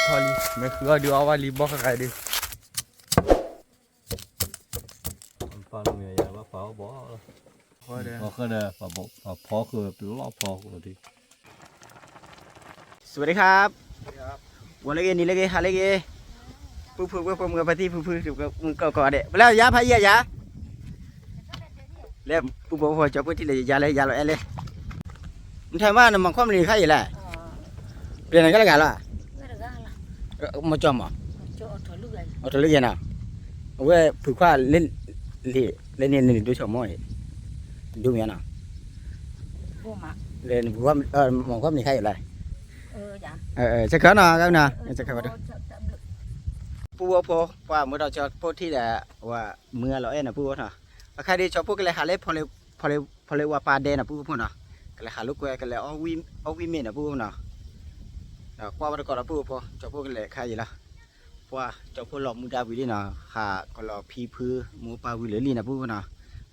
ထီၣ်လံ မ့ၢ်ဃုအီၣ်ဒုးအီၣ်ဘၣ်လံ ဘီၣ်ဃဲဃဲဒုး ပၢ်မ့ၢ်ယၤဘၣ်ပာ်အီၣ်ဘီၣ်လီၤ ဃီဒီး ပဖီခိၣ်ပလီၢ်ဖီခိၣ်ဒုး สวัสดีครับ ဝီၤလၢဂ့ၤ နံၤလၢဂ့ၤ ဟါလၢဂ့ၤ ပုၢ်ဖု ဝဲၢ်ဖိ မုၢ်ဖါတံၢ် ဖုဖု မုၢ်ကီၢ်ကီၢ်ဒဲး ပလဲၤယါဖးယံၤယါ လဲၤ ပုၢ်ဖိဖိ ကၠီဖိထံၣ်လၢယါလၢယါလီၤအဲၣ်လၢ နထံၣ်မး နမၤခီၣ်မနုၤခါအံၤလဲၣ် ပျဲၢ်နကလဲၤဂၤလီၤ မ့ၢ်ကၠီမး အထီၣ်လၢယဲနီၤ အဝဲဖုခွါလၢ လၢန့ၣ်န့ၣ်ဒိဆီၣ်မီၢ်အံၤ ဒိမ့ၢ်နီၤ လၢနမၤခီၣ်မနုၤခါအံၤလဲၣ် ဆဲးခဲနီၤ ဆဲးခဲနီၤ ပုၢ်ဝဲၢ်ဖိ ပှၤမ့ၢ်ထီၣ်ကၠီဖိထံၣ်ဒီး ဝဲမုၢ်အလီၤအဲၣ်နီၤ ပုၢ်ဝဲၢ်ဖိနီၤ အခါဒ်ကၠီဖိကလဲၤဟးလၢ ဖီလ့ဝါပၢ်ဒဲနီၤ ပုၢ်ဝဲၢ်ဖိနီၤ ကလဲၤဟးလိာ်ကွဲ ကလဲၤအီၣ်ဝံၣ်မ့ၢ်နီၤ ပုၢ်ဝဲၢ်ဖိနီၤ ဒီးကွၢ်ဝဲတကီးဒီး ပုၢ်ဝဲၢ်ဖိ ကၠီဖိကလဲၤခါအံၤလီၤ ပှၤကၠီဖိလီၤမူဒါဝံၤလံနီၤ ဟးကလီၤဖံဖု မိၢ်ပၢ်ဝံၤလၢာ်လံနီၤ ပုၢ်ဝဲၢ်ဖိနီၤ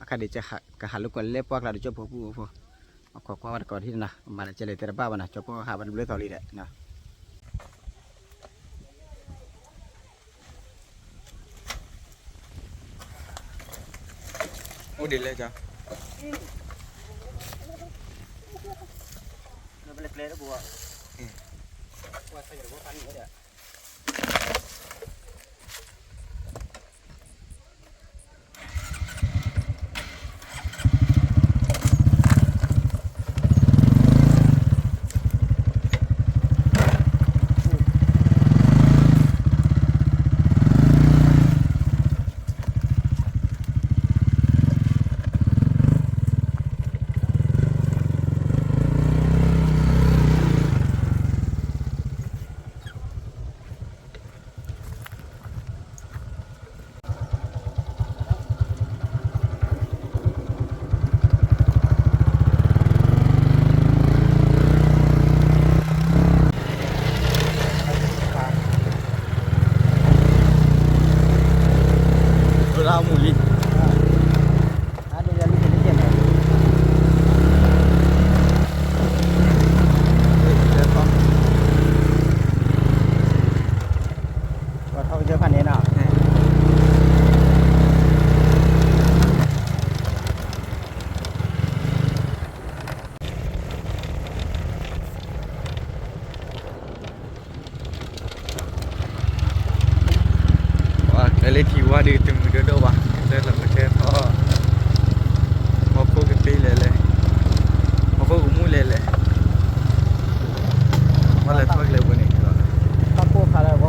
အခါဒ်ကဟးလိာ်ကွဲလၢပှၢ်ကျါဒီးကၠီဖိ ပုၢ်ဝဲၢ်ဖိ အခိးကွၢ်ဝဲတကီးထံၣ်နီၤ မၤလၢကဲလဲၣ်တဲတဘၣ်ဘၣ်နီၤ ကၠီဖိဟးဘၣ်တဘျုးသီလံဒီး အိၣ်ဒ်လဲၣ်ကၠီ ပှၤကလဲၤလၢထံဝါဒီး တမုာ်ဒိၣ်ဒိၣ်ဘၣ် ကလဲၤလီၤကတဲထီၣ် ဟီၣ်ခိၣ်ကသ့လဲၣ်လဲၣ် ဟီၣ်ခိၣ်ကမူၣ်လဲၣ်လဲၣ် ပှၤလဲၤ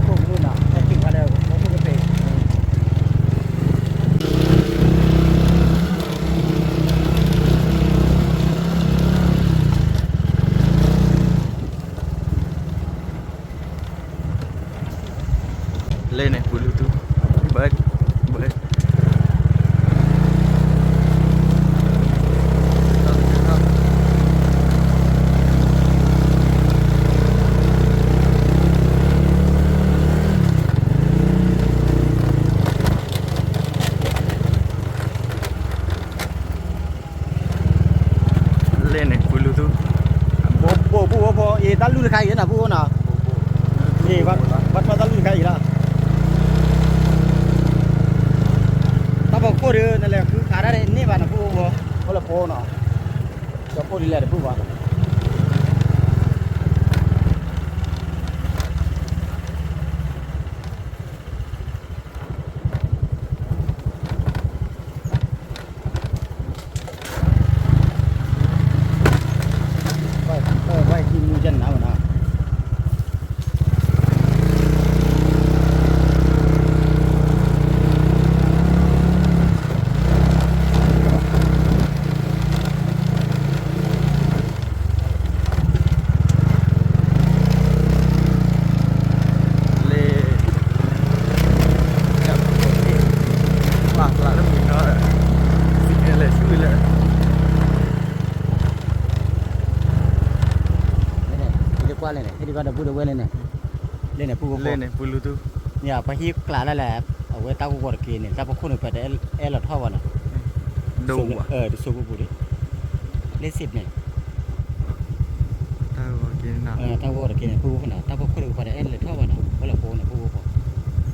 ထီၣ်ကလဲၤပူၤန့ၣ် တၢ်ပိၢ်ဖးလၢဟီၣ်ခိၣ်ကမူၣ်နီၤ ဟဲက့ၤဖးလၢဟီၣ်ခိၣ်ကသ့ လဲန့ၣ် ပူၤလူၤသူ ဘၣ် ဘၣ် လဲန့ၣ် ပူၤလူၤသူ ဘိးဘိး ပုၢ်ဖိဖိ အံၤတၢ်လူၢ်တခါအံၤနီၤ ပုၢ်ဖိနီၤ အံၤ ဘၣ်ထီၣ်တၢ်လူၢ်တခါအံၤလီၤ တၢ်ဖီခိၣ်ဒီး နလဲၤဃုခးတၢ်န့ၣ်ဘၣ်နီၤ ပုၢ်ဖိဖိ အိၣ်လၢဖိနီၤ ကၠီဖိဒ်လဲၣ်တပုၢ်ဘၣ် ဝဲၢ် ဝဲၢ် ကံမူကနၤဝဲနီၤ လဲ ပျၢ်ပျၢ်တမုာ်နီၤ စံးကဲလဲၣ်ဆူလဲၣ် လဲန့ၣ် ဟ့ၣ်ဒံးကွၢ်လဲန့ၣ် ဟ့ၣ်ဒံးကွၢ်ဒီပုၢ်ဒီဝဲၢ်လဲန့ၣ် လဲန့ၣ် ပူၤဖိ လဲန့ၣ် ပူၤလူၤသူ မ့ၢ်ပှၤဟံၣ်ကျးလၢလဲၣ် အဝဲတၢ်ဂီၤဂီၤတက့ၢ်န့ၣ် တၢ်ဖီခိၣ်န့ၣ် ပှၤတအဲၣ်လီၤထီၣ်ဘၣ်နီၤ ဒိၣ်ဝဲ တစိၢ်ပူၤပူၤဒံး လ့စံးန့ၣ် တၢ်ဂီၤ တၢ်ဂီၤတက့ၢ်န့ၣ် ပုၢ်ဖိနီၤ, တၢ်ဖိခွဲးတကပၤဒီး အဲၣ်လဲၤထီၣ်ဘၣ်နီၤ, ဝဲလၢဖိန့ၣ် ပုၢ်ဖိ,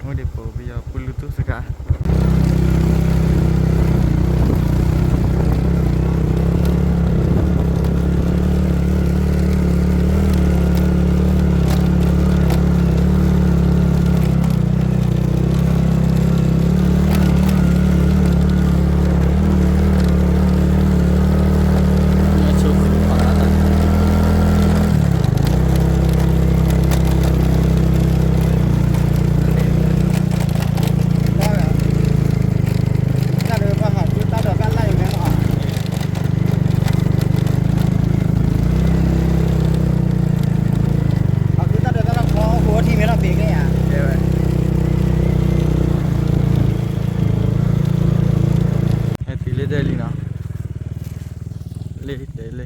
အိၣ်ဒံးပိာ်ပယီၤပလူတူၢ်စခါ ဟဲတုၤလၢဒဲလံနီၤ, လၢဒဲလၢ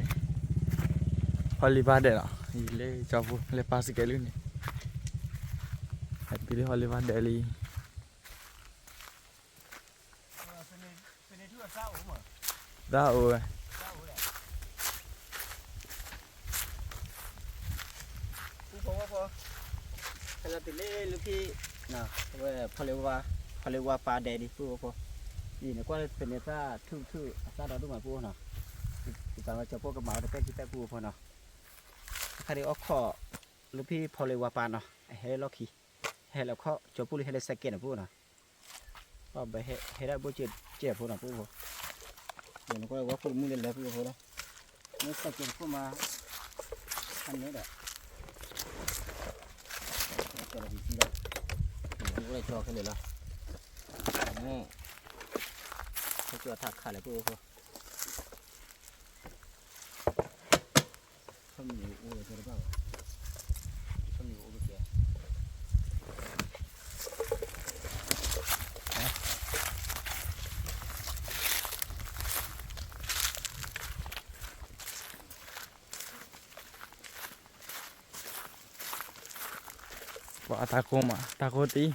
ဟီၣ်လ့ၤဘၣ်ဒဲးနီၤ, ယလၢကၠီပူၤ လၢပၢ်စကဲလုၢ်န့ၣ်, ဟဲတုၤလၢဟီၣ်လ့ၤဘၣ်ဒဲးလံ သၣ်အိၣ်ဝဲ, ဟဲလီၤတုၤလၢလၢခံ ဝဲ ဖီလ့ၤဝါပၢ်ဒဲးဒံး ပုၢ်ဖိ, အံၤန့ၣ်ကွၢ်လၢဖဲန့ၣ်သၣ်ထူၣ်ထူၣ်အသၣ်ဒီဒူၣ်မး ပုၢ်ဖိနီၤ, ယသးလီၤကၠီဖိကမၤအီၤတပဲာ်က့ၤပဲာ် ပုၢ်ဖိနီၤ, အခါဒံးအီၣ်ခိး လၢဖဲဖီလ့ၤဝါပၢ်နီၤ အဟဲလၢလီၢ်ခံ, ဟဲလီၤခီၣ်ကၠီပူၤလၢဟဲလၢစဲးကဲးနီၤ ပုၢ်ဖိနီၤ ဘၣ်ဟဲဒၣ်ဘိၣ်ကဲးဖိနီၤ ပုၢ်ဖိ, ယနကွၢ်ဝဲခိၣ်မုၣ်လၢလၢ ပုၢ်ဖိလီၤ, မ့ၢ်စဲးကဲးတခိၣ်မး ဟးန့ၣ်ဒီး ကၠီလီၤပံၤသံလီၤ, အိၣ်လၢကၠီခဲလၢာ်လီၤ, မ့ၢ် ဟဲကၠီထးခးလဲၣ် ပုၢ်ဖိ ပှၤတၢ်ကိၢ်မး တၢ်ကိၢ်တအံၤ,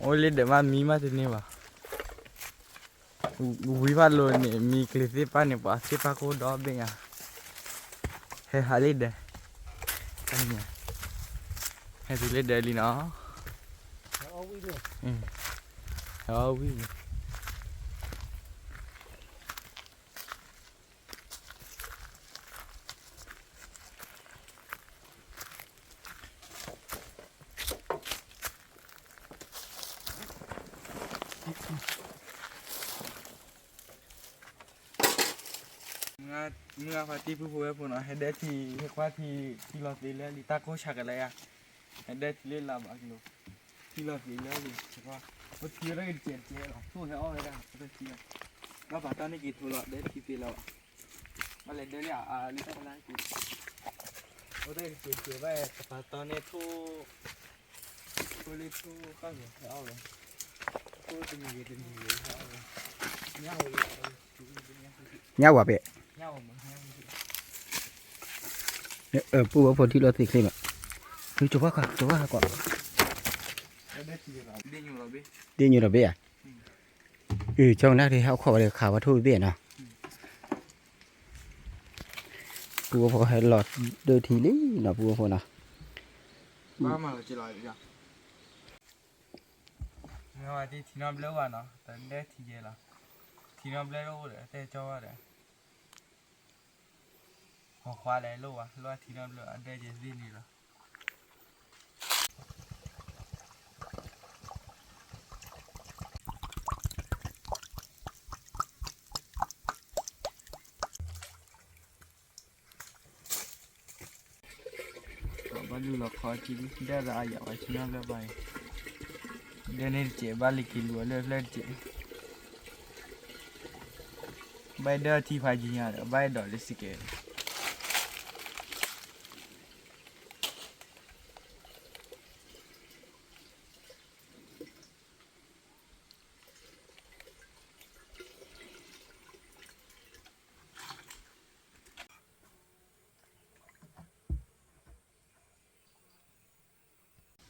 အိၣ်လၢဒဲးမးမံမးတန့ၢ်ဘၣ်. ဝံၤဖးလိာ်န့ၣ် မံၤကျ့ၤသ့ၣ်ပၣ်န့ၣ် ပှၤသ့ၣ်ပၣ်ကိၢ်ဒီဘ့ၣ်ညါ, ဟဲဟးလံဒဲး, ဟဲတုၤလၢဒဲးလံနီၤ, ဟဲအီၣ်ဝံၤ မုၢ်ဂၤဖါတံၢ် ပုၢ်ဖိဝဲၢ်ဖိနီၤ, ဟဲဒဲးထံ ဟဲကွၢ်ထံ ထံလီၤသ့လၢလံ တၢ်ကိၢ်ဆးကလဲယါ, ဟဲဒဲးထံလၢလါဘၣ်ကလိၤ, ထံလီၤသ့လၢလံ, ပထံဝဲဒၣ်ကတစဲးတစဲးလီၤ, ထိၣ်ဟဲအီၣ်ဝဲဒၣ် ပတထံလီၤ, ဘၣ်ပာ်တီန့ၢ်က့ၤထိလီၤ ဒဲးထံသ့လၢဘၣ်, ဘၣ်လဲၤဒဲးလံ အလံတၢ်ကလါက့ၤ, အိၣ်တကစဲးကဲးဘၣ် တပာ်တီန့ၢ်ထိၣ် ညၣ်ဝဲပဲ, ပုၢ်ဝဲၢ်ဖိထံလီၤသ့ချ့မး, ကၠီၤဘၣ်ကွၢ် ကၠီၤဘၣ်ကွၢ်, ဒ့ညိၣ်လီၤဘ့ၣ်ဧါ, ကၠီၤနၢ်ဟဲအီၣ်ခိးဝဲဒီးခးဝဲထိၣ်ဘ့ၣ်ဧါနီၤ, ပုၢ်ဝဲၢ်ဖိဟဲလီၤဒၢထံလံနီၤ ပုၢ်ဝဲၢ်ဖိနီၤ, မ့ၢ်ဝဲထံနီဘျၢဘၣ်နီၤ တဒဲထံယဲလီၤ, ထံနီဘျၢတအိၣ်ဒီး တဲကၠီဘၣ်ဒီး ပိာ်ခွါလဲၤလိၣ်ဝဲ လိၣ်ထံနီဘျၢ အဒဲယဲသ့ၣ်န့ၣ်လီၤ. ဘၣ်လူၤလီၤခီကံ ဒဲဒီးအယၤဝဲထံနီဘျၢဘၣ်အံၤ, ဒဲန့ၣ်တစဲး ဘၣ်လံၤက့ၤလူၤအလၢဖျၢၣ်တစဲး, ဘၣ်ဒၢထံဖးယံၤညါဒီး ဘၣ်အဲၣ်ဒိးလၢစကဲး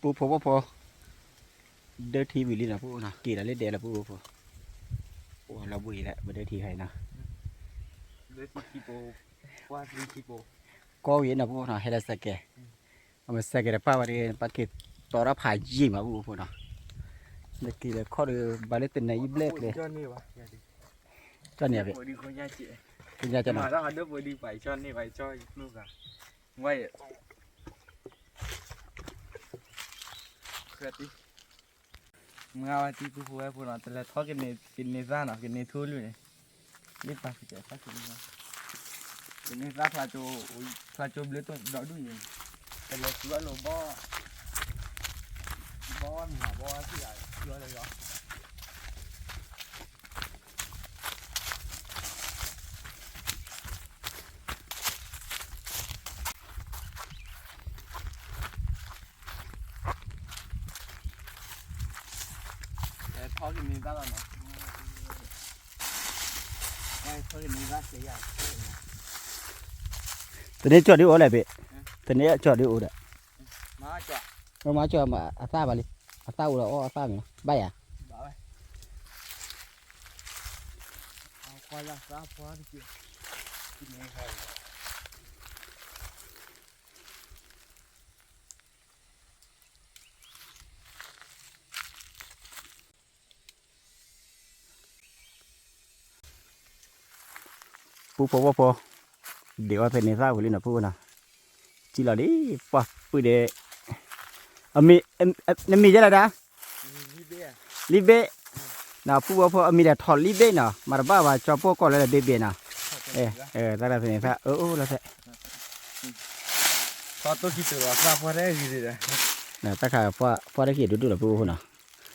ပုၢ်ဖိဝဲၢ်ဖိ, ဒၢထံဝံၤလံနီၤ ပုၢ်ဖိနီၤ, က့ၤဒီးလၢဒဲးလီၤ ပုၢ်ဖိ, အိၣ်လီၤဘှံးလၢ ပဒၢထံခါအံၤနီၤ, လၢထံခံပိ, ပှၢ်လၢထံခံပိ, ကီၢ်ဝံၤနီၤ ပူဖိနီၤ ဟဲလၢစဲးကဲး, အမ့ၢ်စဲးကဲးတပၣ်ဝဲဒၣ် ပက့ၤတီထီၣ်ဖးယံာ်မး ပူဖိနီၤ, လၢက့ၤလၢခီၣ်ဒီး ဘၣ်လၢတနံၤအံၤဘျဲၣ်ကျဲ, ကၠီၣ်န့ၢ်ဘၣ်, ကၠီၣ်န့ၢ်ဘၣ်, ကၠီၣ်န့ၢ်ဘၣ်, မုၢ်ဂၤဝဲတံၤပူဖိဝဲဖိနီၤ တလဲၤထီၣ်ကန့ၢ်သၣ်နီၤ ကန့ၢ်ထူလွံၢ်န့ၣ်, လ့ပာ်စကဲးသၣ်ကန့ၢ်သၣ်, ကန့ၢ်သၣ်ဖျါကၠိ, ဖျါကၠိဘျၢဒီဒူၣ်အံၤ, တလဲၤဆူအလိၤဘီ, ဘီဝဲမံၤနီၤ ဘီဝဲသ့ၣ်ဂၤ ဆူအလိၤယီၤ ထီၣ်ကန့ၢ်သၣ်လီၤနီၤ, ထီၣ်ကန့ၢ်သၣ်စဲးယၤ, တန့ၢ်ကၠီၣ်ဒုအိၣ်လဲၣ်ဘ့ၣ်, တန့ၢ်ကၠီၣ်ဒုအိၣ်ဒီး, မၤကၠီၣ်, မၤကၠီၣ်အသၣ်ဘၣ်လံ, အသၣ်အိၣ်ဒီးအီၣ်အသၣ်မ့ၢ်နီၤ ဘၣ်ယၤ, ဘၣ်ဝဲ ပူဖိဝဲဖိ, ဒ့ၣ်အီၣ်ဖဲန့ၣ်သၣ်ဝံၤလံနီၤ ပူဖိနီၤ, စံၣ်လီၤလံ, ပှၢ်ပုၢ်ဒ့ၣ်, အမံၤ, နမံၤယဲလဲၣ်ဒၣ်, လံဘ့ၣ်, နီၤ ပူဖိဝဲဖိ အမံၤဒၣ်ထီၣ်လံဘ့ၣ်နီၤ မၤတဘၣ်ဘၣ် ကၠီပိၢ်ကီၢ်လၢလၢဘ့ၣ်ဘ့ၣ်နီၤ, တၢ်ဖဲန့ၣ်သၣ်အၢအိၣ်လီၤဖဲ တၢ်ခါပှၢ်တၢ်ခံးဒိၣ်ဒိၣ်လီၤ ပူဖိဖိနီၤ,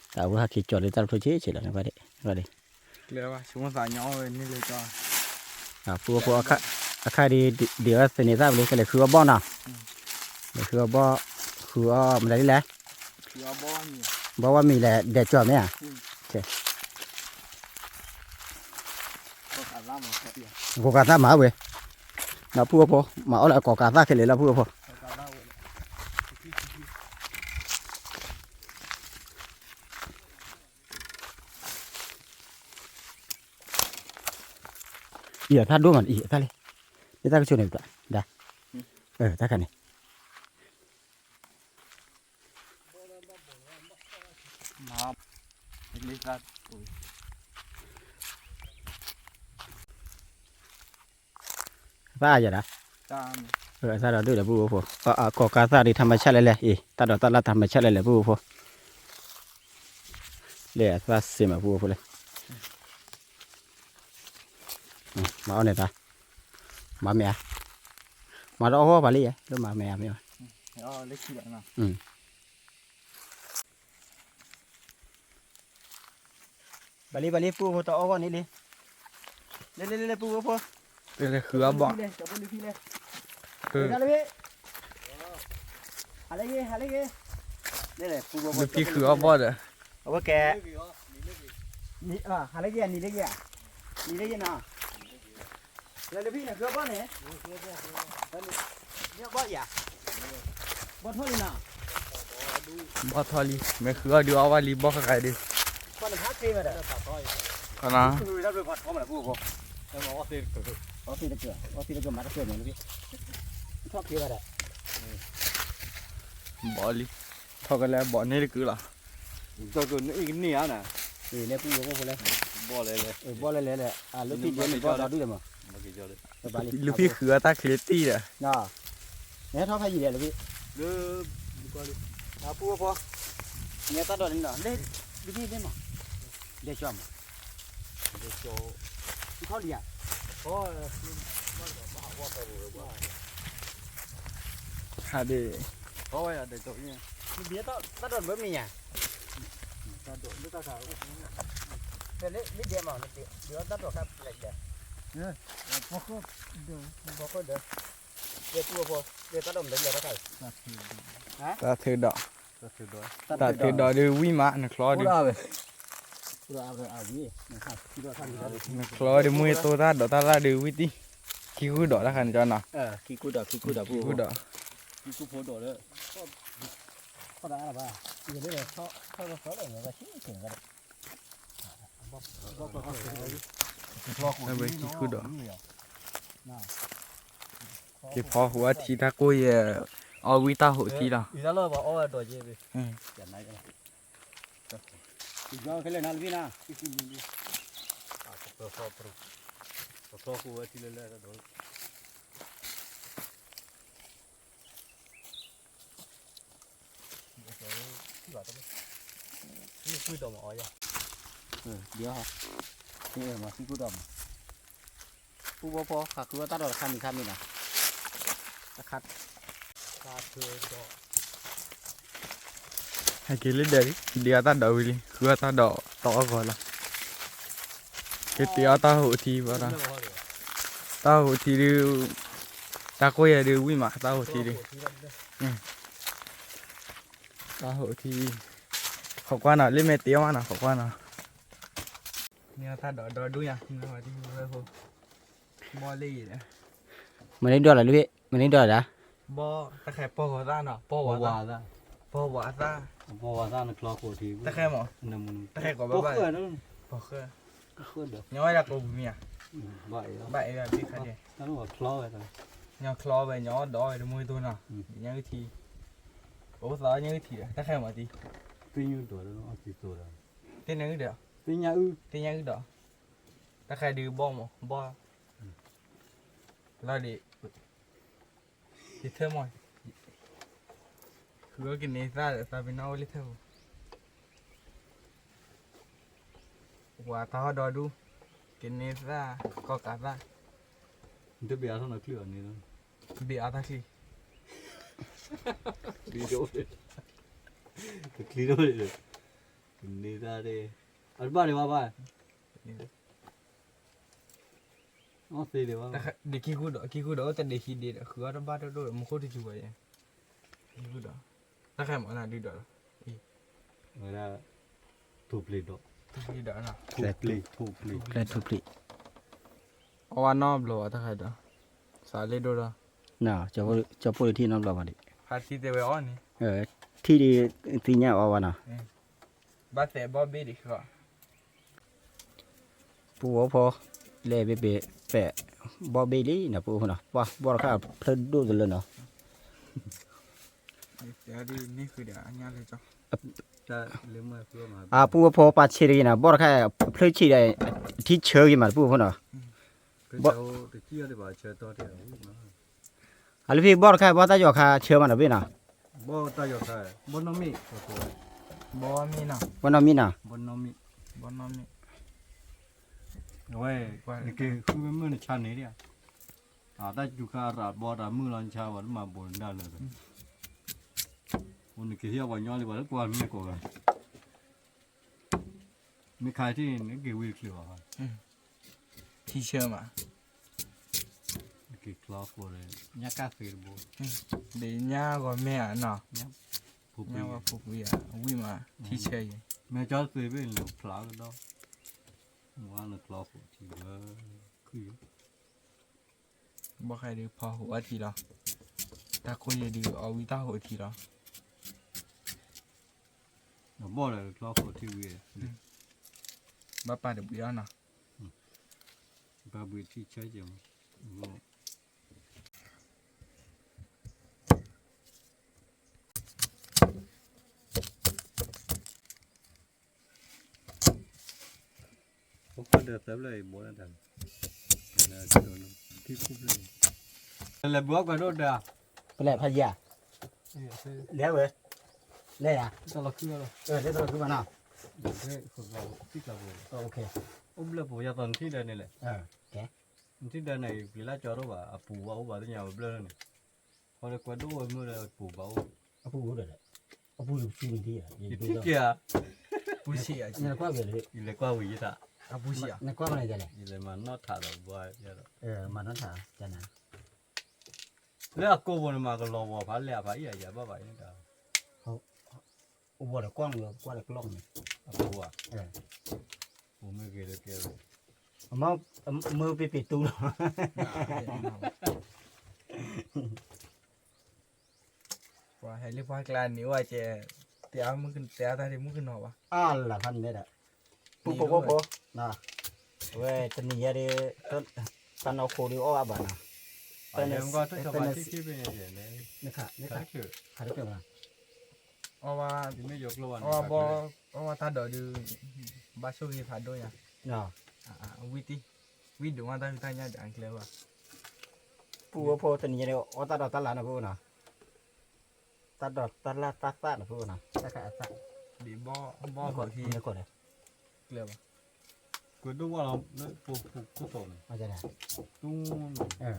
တၢ်ဝဲဟဲက့ၤကၠီၤလၢတၢ်တဖျိဆံးဆံးလီၤန့ၣ်, ပူဖိဖိ အခါဒ် ဒ့ၣ်အီၣ်သန့ၤသၣ်ပူၤလံ ကလဲၤဃုအီၣ်ဘီၣ်နီၤ, လဲၤဃုအီၣ်ဘီၣ်, ဃုအီၣ်မနုၤလဲၣ်, ဘီၣ်ဝဲမံၤလဲၣ် ဒဲးကၠီၤမ့ၢ်ဧါ, ကိးကးသၣ်မၤဝဲ, နီၤ ပူဖိဖိ မၤအီၣ်လၢအကိးကးသၣ်ခဲလၢာ်လီၤ ပူဖိဖိ အံၤအသၣ်ဒိၣ်မး အံၤအသၣ်လံ, လၢတၢ်ကဆိၣ်န့ၣ် ဒၣ်, တၢ်ခါန့ၣ် သၣ်ယၤဒၣ်, အသၣ်ဒီးဒုၣ်ဒီးပူဖိဖိ, ကိးကးသၣ်ဒ်ထမဆၣ်လဲၣ်လဲၣ်, အံၤ တၢ်ဒိးတၢ်လၣ်ထမဆၣ်လဲၣ်လဲၣ် ပူဖိဖိ, လၢအသၣ်စ့မး ပူဖိဖိလဲၣ်, မၤအီၣ်န့ၣ်သၣ်, မၤမ့ၢ်ဧါ, မၤတအီၣ်ဂီၢ်ပှၤလံယဲ လၢမၤမ့ၢ်ဧါမ့ၢ်ဧါ ဘၣ်လံ ဘၣ်လံ ပူဖိတအီၣ်ဂီၢ်န့ၣ်လံ, လၢလၢလၢလၢ ပူဖိဖိ, ဃုအီၣ်ဘီၣ်, ဟးလၢယဲ ဟးလၢယဲ, လၢဖံဃုအီၣ်ဘီၣ်ဒီး, အဝဲကဲ, ဟးလၢယဲ နံၤလၢယဲ, နံၤလၢယဲနီၤ လၢလၢဖံန့ၣ် ဃုအီၣ်ဘီၣ်န့ၣ်, ဘီၣ်ယၤ, ဘီၣ်ထီၣ်လံနီၤ, ဘီၣ်ထီၣ်လံ မ့ၢ်ဃုအီၣ်ဒုးအီၣ်ဘၣ်လံ ဘီၣ်ဃဲဃဲဒုး, ဘီၣ်န့ၣ်ဖးချ့ဝဲဒီး, အီၣ်သ့တကၢၢ်, အီၣ်သ့တကၢၢ် မၤတကၢၢ်န့ၣ်လၢဖံ, ထီၣ်ချ့ဝဲဒီး, ဘီၣ်လံ, ထီၣ်ကလဲၤဘီၣ်န့ၣ်တကုာ်လီၤ, န့ၣ်ဧါန့ၣ်, ဘီၣ်လဲၣ်လဲၣ်, ဘီၣ်လဲၣ်လဲၣ်, လၢဖံဒဲန့ၣ်ဘီၣ်ဒီဒူၣ်ဒီးမး, လၢဖံဃုအတၢ်ချ့တံၢ်ဒီး, နဟဲထီၣ်ဖဲယံၤလဲၣ်လၢဖံ, လၢ, ပူဖိဖိ, နတၢ်ဒိးန့ၣ်နီၤ လၢ, လၢဖံလၢမး, ဒဲကၠီမး, ထီၣ်လံဧါ, ဟးဒ့ၣ်, တၢ်ဒိးဘၣ်မ့ၢ်ဧါ, တၢ်ဒိးလၢတၢ်ခါ, လၢလၢဒဲမး, ဒဲတၢ်ဒိးခါလဲၣ်, ဘီၣ်ခိၣ်ဒီး, ဘီၣ်ခိၣ်ဒီး, ဒဲပူဖိဖိ, ဒဲတၢ်ဒိးမနုၤလဲၣ်တၢ်ခါ, တၢ်ထုးဒီး, တၢ်ထုးဒီးဒုးဝံၣ်မး နချီဒုး, နချီဒုးမ့ၢ်တိၢ်တၢ်ဒိးတၢ်လၢ်ဒုးဝံၣ်တံၢ်, ခံဃုဒီးတၢ်ခါန့ၣ်ကၠီနီၤ, ခံဃုဒီး, ခံဃုဒီး, ခံဃုဒီး, ခံဃုဒီး, ခံဃုဒီး, ခံဃုဒီး, ခံဃုဒီး, ခံဃုဒီး, ခံဃုဒီး, ခံဃုဒီး, က့ၤဖီဟူးအထံတၢ်ကိၢ်ယဲၢ်, အီၣ်ဝံၣ်တၢ်ဟူးထံလီၤ. ပူဖိဖိ ဃးဃုအီၣ်တၢ်ဒီးတခါမံၤခါမံၤနီၤ, တခါ ဟဲက့ၤလၢဒၢးလံ, ဒုးအီၣ်တၢ်ဒီးဝံၤလံ, ဃုအီၣ်တၢ်ဒီးတီအီၣ်ဂီၤလီၤ. က့ၤတ့အီၣ်တၢ်ဟူးထံဘၣ်ဒီး, တၢ်ဟူးထံဒုး, တၢ်ကိၢ်ယဲၢ်ဒုးဝံၣ်မး တၢ်ဟူးထံဒုး, တၢ်ဟူးထံ, ခိးကွၢ်နီၤ လၢမဲာ်တ့အီၣ်မးနီၤ ခိးကွၢ်နီၤ, န့ၢ်တၢ်ဒီးဒီဒူၣ်ညါ, ဘီလၢယံၤဒီး, မ့ၢ်န့ၢ်ဒီးလီၤလၢ, မ့ၢ်န့ၢ်ဒီးလီၤဒၣ်, ဘီ, တၢ်ဃဲၤပီၢ်ဂီၤသၣ်နီၤ ပီၢ်ဝးသၣ်, ပီၢ်ဝးသၣ်, ပီၢ်ဝးသၣ်နချီခိးထံ, တၢ်ဃဲၤမး, တၢ်ဃဲၤကိးဘၣ်ဘၣ်, ပီၢ်ဃဲ, ညီဝဲဒၣ်ကိးပူၤမ့ၢ်ဧါ, ဘၣ်အံၤ, ဘၣ်အံၤဘၣ်ဘ့ၣ်ခါဒဲး, ညီချီဝဲ, ညီဒီးဝဲတမူတကိနီၤ, ညၣ်အုၣ်ထံ, အိၣ်သးညၣ်အုၣ်ထံဒီး တၢ်ဃဲၤမးတံၤ, သ့ၣ်ညၣ်အုၣ်ဒီး, သ့ၣ်ညၣ်အုၣ်ဒီး, သ့ၣ်ညၣ်အုၣ်ဒီး, တၢ်ဃဲၤဒုးဘီၣ်မး ဘီၣ် လီၤဒံး, ယထၢမး, ဃုအီၣ်ကန့ၢ်သၣ်ဒီးသးပ့ၤနီၣ်အိၣ်လၢထၢပူၤ, ပှၤတၢ်ဟီၣ်ဒီဒူၣ်, ကန့ၢ်သၣ်, ကီၢ်ကးသၣ်, တဘ့ၣ်အါထီၣ်နီၤချံအီၤန့ၣ်, ဘ့ၣ်အါတၢ်ချံ, ချံတအိၣ်, ချံတအိၣ်, ကန့ၢ်သၣ်, အတဘၣ်ဒံးဘၣ်ဘၣ် ဒ်ခံဃုာ်ဒီး ခံဃုာ်ဒီး အိၣ်တဒ့ခံဒ့ဒီး ဃုအီၣ်တဘၣ်တဒိၣ်ဒီး မူခိၣ်တစူၤဝဲယဲ, ခံဃုာ်ဒီး, တၢ်ဃဲၤမးနၤဒုးဒီးလီၤ, ဝဲဒၣ်, ထူပျ့ၤဒီး, ထူပျ့ၤဒီး, ထူပျ့ၤ, ထူပျ့ၤ, အီၣ်ဝဲနီတဘျီဘၣ်တၢ်ဃဲၤဒီး, စးလ့ဒိၣ်ဒီး, ကၠီဖိတထံၣ်နီတဘျီဘၣ်ဒံး, ဖါတံၢ်တဲဝဲအီၣ်န့ၣ်, ထံၣ်ဒံး, သ့ၣ်ညါအီၣ်ဝဲနီၤ ဘၣ်သဲးဘီၣ်ဘ့ၣ်ဒံးဃီ, ပူဖိဖိ, လဲၤဘ့ၣ်ဘ့ၣ်, ဘီၣ်ဘ့ၣ်လံနီၤ ပူဖိနီၤ ပှၤဘီၣ်တခါဖျၢၣ်ဒိၣ်တလၢနီၤ, အပူဖိဖိ ပှၤဆံးတဂ့ၤနီၤ ဘီၣ်တခါ, ဖျၢၣ်ဆံးဒီး, ထံဆၢဂ့ၤမးတပူဖိနီၤ အလၢဖဲဘီၣ်တခါ ဘီၣ်တၢ်ယီၤခါဆၢမးနီၤဘ့ၣ်နီၤ, ဘီၣ်တၢ်ယီၤခါ, ဘီၣ်နီၢ်မ့ၣ်, ဘီၣ်နီၢ်မ့ၣ်နီၤ, ဘီၣ်နီၢ်မ့ၣ်, အဝဲ, နက့ၤဃုမ့ၢ်မုၢ်နဆါန့ၣ်, တၢ်စူၤခါရၤဘီတၢ်မုၢ်လီၤနဆါဝဲလၢမၤဘိးနဒၣ်လၢ, အိၣ်နက့ၤဟံၣ်ပှၤညီလံပှၤလၢကွၢ်မ့ၢ်ကိးဂၤ မ့ၢ်ခါထံၣ်န့ၣ် နက့ၤဝံတချုးဘၣ်, ထံဆၢမး, နက့ၤချီဃိးဒီး ညၣ်ကၣ်သ့တဘိ, ဒ်ညၣ်ဂီၤမဲာ်နီၤ, ညၣ်ဂီၤဖိပှံၤဧါ, ဝံၣ်မး, ထံဆၢအံၤ, မ့ၢ်ကၠီသ့ဘ့ၣ်န့ၣ်ဖျါကဒီး, ဝါနချီဃိးထံဘၣ်, ခုၣ်ယိ ဘီၣ်ဃဲဒုးဖီဟူးအီထံလီၤ, တၢ်ခိၣ်ယဲဒုးအီဝံတၢ်ဟူးထံလီၤ, ဘီၣ်ဒီးချီဃိးထံဝံၤ, ဘၣ်ပာ်တဘှံးအီၤနီၤ, ဘၣ်ဘှံးထံဆၢက့ၤမး, လဲၤဘုးအီၣ်ကွၢ်ဒိၣ်တၢ်, ပလဲၤဖးယံၤဧါ, လဲၤဝဲ, လဲၤယၤ, လဲၤတလီၤခုဘၣ်နီၤ, အိၣ်ဘျၢပူၤယၤသီနထံၣ်ဒၢန့ၣ်လဲၣ်, နထံၣ်ဒၢန့ၣ် ပျံၤလၢကၠီဒိၣ်ဘၣ် အပူၤဘၣ်အိၣ်ဘၣ်သ့ၣ်ညါဝဲဘျၢန့ၣ်, ဖီလၢကွၢ်ဒိၣ်ဝဲမုၢ်လၢအပူၤဘၣ်အိၣ်, အပူၤအိၣ်ဒီး, အပူၤတပူၤန့ၣ်, ယထံၣ်က့ၤဧါ, ပူၤဆံးဧါ, ယလဲၤကွၢ်ဝံၤယသး, အပူၤဆံးဧါ, နကွၢ်မနုၤလဲၣ်, ယလဲၤမၤနီၣ်ထးဒီးဘှါ, မၤနီၣ်ထး, လၢအကိးဘိန့ၣ်မၤကလီၤဝီၤဖးလဲၢ်အဖးအံၤအယၤဘၣ်ဘၣ်အံၤတၢ်, အိၣ်ဘီဒီးကွၢ်ကွၢ်ဒီးကျီၢ်န့ၣ်, အပူၤဧါ, ပူၤမ့ၢ်ဂ့ၤလၢကဲ, မ့ၢ်ပ့ၤပ့ၤတူလီၤ, ပှၤဟဲလၢပှၤကျါန့ၣ်အိၣ်ကဲ, တဲအါတၢ်ဒ်မုၣ်ကနီၤဘၣ်, အါလၢဖးန့ၣ်ဒီး, ပူဖိဖိဖိ, ဝဲတနံၤညါဒီး, တၢ်နီၢ်ခိဒုးအီၣ်အါဘၣ်နီၤ, တၢ်နီၢ်ခိ နခး နခး ခးတချုးဘၣ်နီၤ, အီၣ်ဝဲ အီၣ်ဝဲတၢ်ဒိးဒုး ဘၣ်ဆိၣ်ဂ့ၤဖးဒိၣ်ညါ, ဝံတံၢ် ဝံဒိးမးတၢ်ဖံးတၢ်ညၣ်ဒီးအကျဲဘၣ်, ပုၢ်ဝဲၢ်ဖိတနံၤညါဒီး အီၣ်တၢ်ဒိးတၢ်လၢ်နီၤ ပုၢ်နီၤ, တၢ်ဒိးတၢ်လၢ်တၢ်သၣ်နီၤ ပုၢ်နီၤ, တၢ်ခးအသၣ်, ဒ်ဘီၣ် ဘီၣ်ခိၣ်ခံ ကျဲဘၣ်, ကွဲးဒိၣ်ဝဲလီၤ လၢပူခိၣ်တီၤန့ၣ်, တူၢ်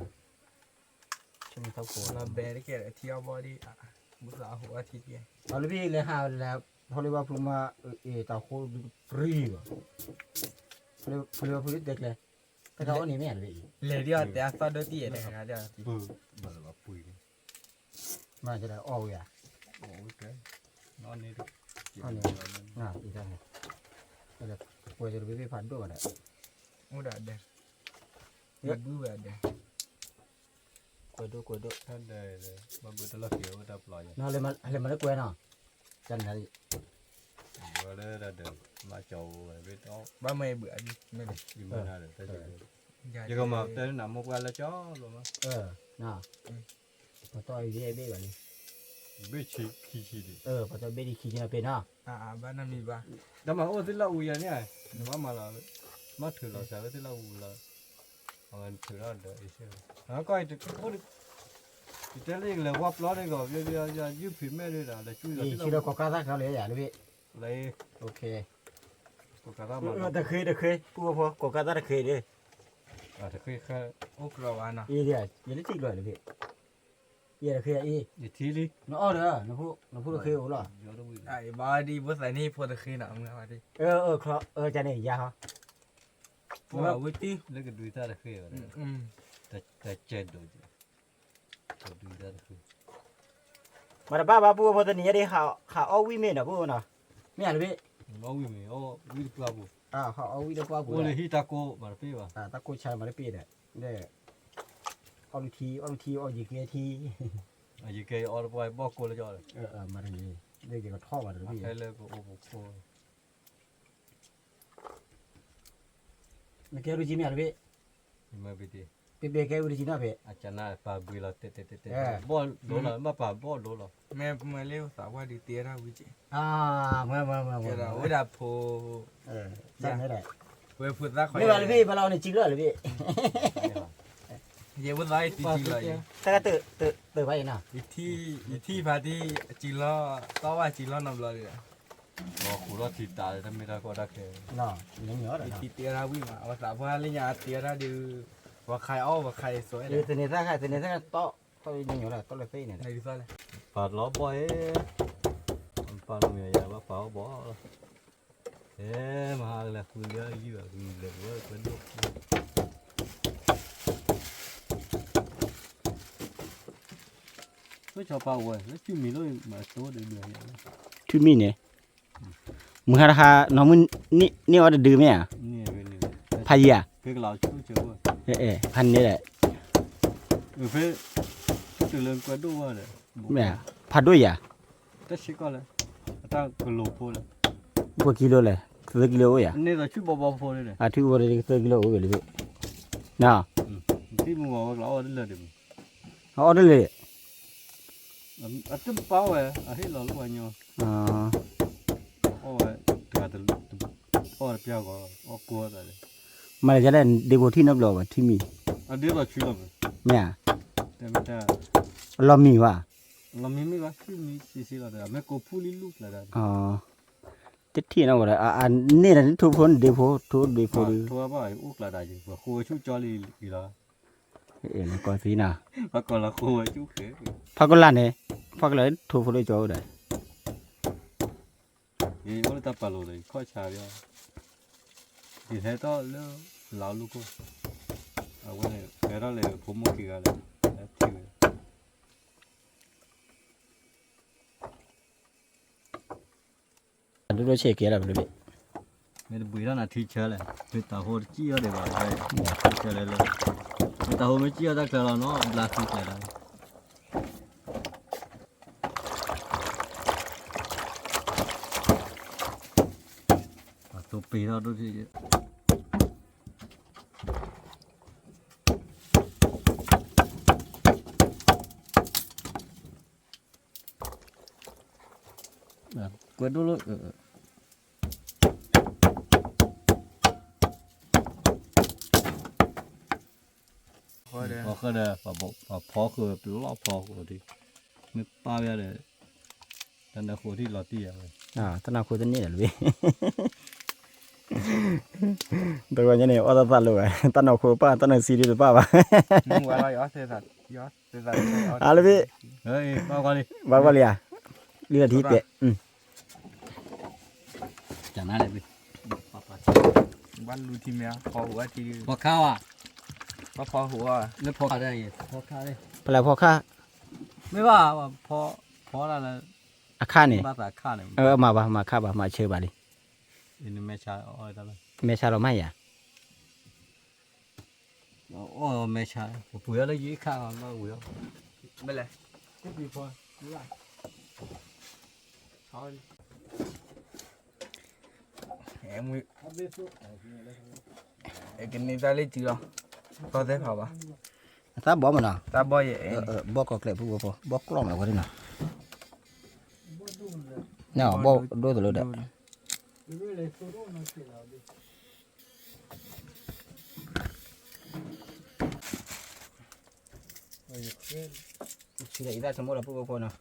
ဆိမိၣ်ထီၣ်ကိး လီၤဘဲတကဲဒီး ထံအီၣ်ဘီၣ်ဒံး, ဘူသးအဟူအထံတကဲ, အလၢဘ့ၣ်လဲၤဟးလဲၤ ထီၣ်လၢဘၣ်ဖုမး, အ့ၣ် တၢ်ဃိဒုးပြံဘၣ်, ဖုလၢဘၣ်ဖုတဲကျဲ, တၢ်ခးအီၣ်န့ၣ်မ့ၢ်အလၢဘ့ၣ်အံၤ, လဲၤဒ်အီၤတဲအသီၣ်ဒိၣ်တံၢ်အံၤတဂၤဒ်အီၤ, မ့ၢ်အီၣ်ဝဲဧါ, အီၣ်န့ၣ်, အီၣ်န့ၣ်, ကွဲးတဘ့ၣ်ဘ့ၣ်ဖးဒိၣ်ဘၣ်ဒီး, အိၣ်ဒၣ်ဒဲး, ဘုဝဲဒဲး ကွဲးဒိၣ်ကွဲးဒိၣ်, ဟဲလၢမၤလၢကွဲးနီၤ, တၢ်န့ၣ်, ဘၣ်မ့ၢ်ဘုးအဒံး, ယကမၤတဲနၤမိၢ်ပှၢ်လၢကၠီဘျီမး, ပတီၢ်ယဲဘ့ၣ်ဘၣ်လံ, ဘ့ၣ်ခံဆံဒံး, ပတီၢ်ဘ့ၣ်ဒံးခံဆံနီၤဖဲနီၤ, ဘၣ်နမံၤဘၣ်, တၢ်မၤအိၣ်သ့ၣ်လၢအူယၤန့ၣ်, နဘၣ်မၤလီၤ, မ့ၢ်ထုးလီၤစှၤဝဲသ့ၣ်လၢအူလီၤ, အဝဲထုးထီၣ်ဒီးအ့ၣ်စ့ၢ်, ကီၢ်အံၤတအိၣ်, ယတဲလၢယကလဲၤဝါပျီန့ၣ်ကီး, ယုၢ်ဖံးမဲာ်ဒုးဒီး လဲၤကူၣ်လီၤ, ဆံလီၤကိးကါသၣ်ခါလၢယၤလၢဘ့ၣ်, ကိးကါသၣ်မၤ, တဃ့တဃ့ ပုၢ်ဖိ ကိးကါသၣ်တဃ့ဒီး, တဃ့, အိၣ်ကြၢးဘၣ်နီၤ, ယလၢထံကျိၤလၢဘ့ၣ်, ယတဃ့အံၤ, ယထံလံ, နအီၣ်ဒီး, နဖိတဃ့အိၣ်လီၤ, ဘၣ်ဒ်ဘိသးန့ၣ်ဖိတဃ့နီၤ, မုၢ်ဝါဒ်, ကန့ၣ်ယၤဟီ, ပဝဲတံၢ်, လၢကဒုးတၢ်တဃ့ဘၣ်, တကဲဒိး, မၤတဘၣ်ဘၣ် ပုၢ်ဖိတနံၤညါဒ် ဟးအီၣ်ဝံၣ်မ့ၢ်နီၤ ပုၢ်နီၤ, မ့ၢ်ဧါတဘ့ၣ်, ဟးအီၣ်ဝံၣ်တပှၢ်ပူၤ, တၢ်ကိၢ်ဆါမၤတပ့ၢ်ဒီး, အီၣ်လုၢ်ထံ အီၣ်လုၢ်ထံ အီၣ်ယံၤကဲထံ, ယံၤကဲအီၣ်တပှၢ်ဘီၣ်ကိၢ်လၢကီးဒီး, မၤတဂ့ၤ, လၢယကထီၣ်ဘၣ်တဘ့ၣ်, နကဲဝံၣ်တဆံမ့ၢ်ဧါတဘ့ၣ်, ပပကဲဝံၣ်တဆံနီၤဖဲ, ဘီၣ်ဒိလီၤ, မ့ၢ်ပှၤလၢသးပှၢ်ဒုးတ့တၢ်ဝံၣ်က့, မ့ၢ်ဝဲလၢသးပှၢ်ဒုးတ့တၢ်ဝံၣ်က့, ဝဲဖိသၣ်ခွါ, မ့ၢ်ဘၣ်လၢဘ့ၣ် ဘၣ်လီၤန့ၣ် စံးလီၤလၢဘ့ၣ်, ယဲဖိသၣ်တံၢ်လီၤ, တၢ်ကတၢၢ်ဘၣ်အံၤနီၤ, ယထံၣ်ဖးတံၢ်စံးလီၤ, သီၣ်ဘၣ်စံးလီၤနီတဘျီဒီး လီၤဃိးထီၣ်ထံတၢ်လၢတၢ်မ့ၢ်တၢ်ကီတၢ်ခဲ, ယထံၣ်တ့တၢ်ဝံၣ်မး အဝဲသးပှၢ်လၢညါတ့တၢ်ဒုး, ပှၤခးအီၣ်ပှၤခးအီၣ်, သန့ၤသၣ်ခါ သန့ၤသၣ်ခါတီၢ်, တီၢ်ညိညိလၢတီၢ်လၢသ့န့ၣ်, ပာ်လီၤဘီၣ်, ပာ်လီၤမ့ၢ်ယၤဘၣ်ပာ်အီၣ်ဘီၣ်လီၤ, မဟါကလဲၤဃုလၢယုၢ်အကလဲၤဝဲကွဲဒိၣ်, ဆိကမိၣ်လၢ ထွံၣ်မံၤန့ၣ်, မုၢ်ဟါတဟါ နီၢ်မုၢ်န့ၢ်အီၣ်တဒုမ့ၢ်ဧါ, ဖးယံၤဧါ, ဖးန့ၣ်ဒီး, မ့ၢ်, ဖးဒိၣ်ယၤ, ပှဲၤကံလိလဲၣ်, သၢကံလိအိၣ်ယၤ, အထွံၣ်ဖိတဒုသၢကံလိအိၣ်ဝဲလၢဘ့ၣ်, နီၤ, အီၣ်တလဲၣ် အတပာ်ဝဲ, အဟ့ၣ်လီၤလၢပှၤညီ, အီၣ်ဝဲ, တဂၤတ, အီၣ်တပျၢ်ဂီၤ, အီၣ်ကိးသး, မၤလဲၤဒ်လဲၣ် ဒ့ဖိထံၣ်နီတဘျီဘၣ် ထံၣ်မံၤ, မ့ၢ်ဧါ, အလီၤမံၤဘၣ်, လီၤမံၤမ့ၢ်ဘၣ် ထံၣ်မံၤစံစ့လီၤဒီး အမ့ၢ်ကိးဖူလံလူၢ်ကျါဒီး, တထံၣ်နီတဘျီဒီး အန့ၢ်ဒီးထိၣ်ဖိန့ၣ် ဒ့ဖိ, ထိၣ်ဒ့ဖိဒုး, ထိၣ်ဘၣ်အိၣ်ကျါဒီး ပှၤဃိဝဲဆူၣ်ကၠီလံလံလီၤ နကီသံနၤ, ပှၤကီလီၤဃိဝဲဆူၣ်ဃဲ, ဖးကီလၢ်န့ၣ်, ဖးကီလၢ်ထိၣ်ဖိလၢကၠီဝဲဒီး, ယအိၣ်လၢတၢ်ပာ်လိၤဒီး ယခီၣ်ဆါဒီး, ယဟဲထီၣ်လၢ လၢအလိၣ်ခိၣ်, အဝဲန့ၣ် ဟဲထီၣ်လၢဖိမုၣ်ခံဂၤလၢ, ထံၣ်ဝဲ ဒိၣ်ဒိၣ်ဆဲးကဲလီၤ ပတဘ့ၣ်, မ့ၢ်တဘှံးထီၣ်နၤထံဆၢလဲၣ်, မ့ၢ်တၤဟိတစံၣ်အီၣ်ဒံးဘၣ်, ထံဆၢလဲၣ်လဲၣ်, မ့ၢ်တၤဟိမ့ၢ်စံၣ်အီၣ်တၢ်ချၢလီၤနီၤ ဘျါသံကျဲလီၤ, ပှၤသိပ့ၤထီၣ်ဒိၣ်ထံၣ်, ကွဲးဒိၣ်လၢ ဃီဒီး ပှၤဖီဃုာ်ပလီၢ်ဖီဃုာ်ဒ် မ့ၢ်ပာ်ဝဲဒီး တၢ်နၢဃိထံၣ်လီၤတံၢ်ယၤဝဲ တၢ်နၢဃိတန့ၢ်ဒီးလံ တဂီၤညါန့ၣ် အီၣ်တၢ်သၣ်လိာ်ဝဲ တၢ်နၢဃိပာ် တၢ်နၢဆံးဒ်တပာ်ဘၣ် အါလၢဘ့ၣ် ဘၣ်ကွၢ်လံ ဘၣ်ကွၢ်လံဧါ လံလၢထံကွဲး ကနၣ်လဲၣ်ဘ့ၣ် ဘၣ်လူထံမ့ၢ် ဖီဟူအထံ ဖီခါဝဲ ဘၣ်ဖီဟူအီၤ လၢဖီခါဒၣ်အံၤ ဖီခါလၢ ဖဲလဲၣ်ဖီခါ မ့ၢ်ဘၣ် ဖီ ဖီတၢ်လၢ အခါန့ၣ် ဘၣ်သးခါန့ၣ် အမၤဘၣ် မၤခါဘၣ် မၤဆၢဘၣ်လံ မဲဆါလီၤမးယၤ အီၣ်မဲဆါ ပပှ့ၤအီၤလၢယံၤခါ ဘၣ်ဝံၤအီၤ မ့ၢ်လဲၣ် ကန့ၢ်တၢ်လၢစုလီၤ သီသဲဖးဘၣ် အသးဘီမးနီၤ သးဘီယဲ ဘီကီၢ်ကျဲးဖုဝဲဖိ ဘီကျီၢ်မးဝဲဒၣ်နီၤ ဘီဒိၣ်သလိဒီး ဆံးဒီးအံသၣ်ဆိကမိၣ်လီၤဖုဝဲဖိနီၤ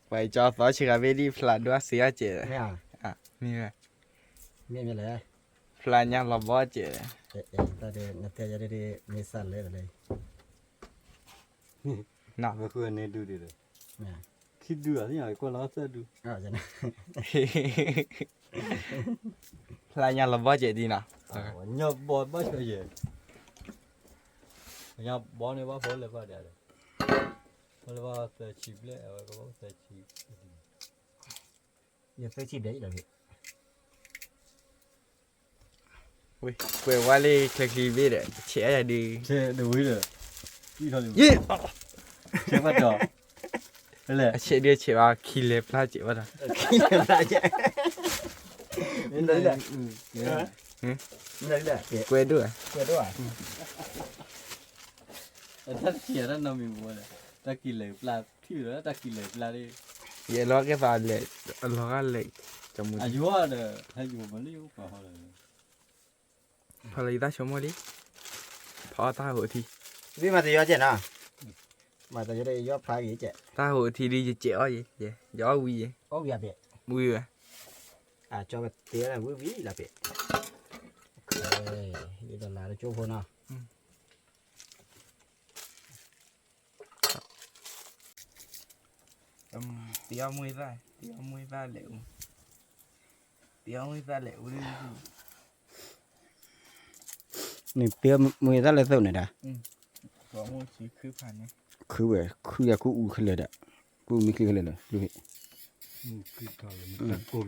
ပှၤကၠီသီဆံးဂၤဘ့ၣ်ဒ် ဖျးဒိၣ်စ့အီၣ်စဲး မ့ၢ်ဧါ မ့ၢ်ဝဲ မ့ၢ်မ့ၢ်လဲၣ် ဖျးညါလီၤဘီစဲး တၢ်ဒ်နတဲယၤဒ် မ့ၢ်စးလဲၣ်တလဲၣ် မ့ၢ်ဃုန့ၣ်ဒုဒ်လဲၣ် ခံဒုအသ့ၣ်ညါ ကွၢ်လီၤသၢဒု ဖျးညါလီၤဘီစဲးဒ်နီၤ ညါဘီဘၣ်ဆၢယဲၢ် ညါဘီန့ၣ်ဘၣ်ဖီလဲၣ်ဘၣ်ဒၣ်လဲၣ် ဖီလဲၣ်ဘၣ်သၢဆံဘျဲၣ် အဝဲကဘၣ်သၢဆံ ယသၢဆံဘျဲၣ်အံၤလီၤ ဝ့ၢ် ကွဲးဝါလၢချဲချံဘ့ၣ်ဒီး ဆဲးအါယၤဒုး ဆဲးဒီးဝံၤဒီး ယ့ ဆဲးဘၣ်ဒီး အဆဲးဒုးဆဲးဘၣ် ခံလဲၤပျၢ်စဲးဘၣ်ဒီး ခံလဲၤပျၢ်စဲး ကွဲးဒိၣ် ကွဲးဒိၣ်ဧါ တၢ်တထံၣ်အတၢ်နီတမံၤမ့ၢ်ဒီး တၢ်ကံၤလဲၤပျၢ်ထံၣ်ဒီး တၢ်ကံၤလဲၤပျၢ်ဒ် ယအဲၣ်လီၤကဲသးလဲၤ အလီၤဂာ်လဲၤ ကမူအယိဒီး ဟဲယိမလံပှၤဟီဒီး ဖီလီၤယသးဆိကမိၣ်လံ ဖီအီၣ်တၢ်ဟိးထံ ဝံၤမၤတယီကဲနီၤ မၤတယီဒီးယီဖျါဂ့ၤကဲ တၢ်ဟိးထံဒ်ယကဲအီၣ်ယဲ ယအီၣ်ဝံၤယဲ အီၣ်ဝံၤအဘဲ ဝံၤဝဲ အကၠီဝဲတ့ဝဲဝံၤဝံၤလီၤဘဲ ဒ်ဒီးလါတကၠိဖိနီၤ တအီၣ်မွေးသၣ် တအီၣ်မွေးသၣ်လဲၣ်အူ တအီၣ်မွေးသၣ်လဲၣ်အူ နတအီၣ်မွေးသၣ်လဲၣ်သိးန့ၣ်ဒၣ် ခုဝဲ ခုယၤ ခုအူခဲလၢာ်ဒီး ခုမ့ၢ်ချံခဲလၢာ်လီၤ မုၢ်ထီၣ်လၢ မုၢ်ထီၣ်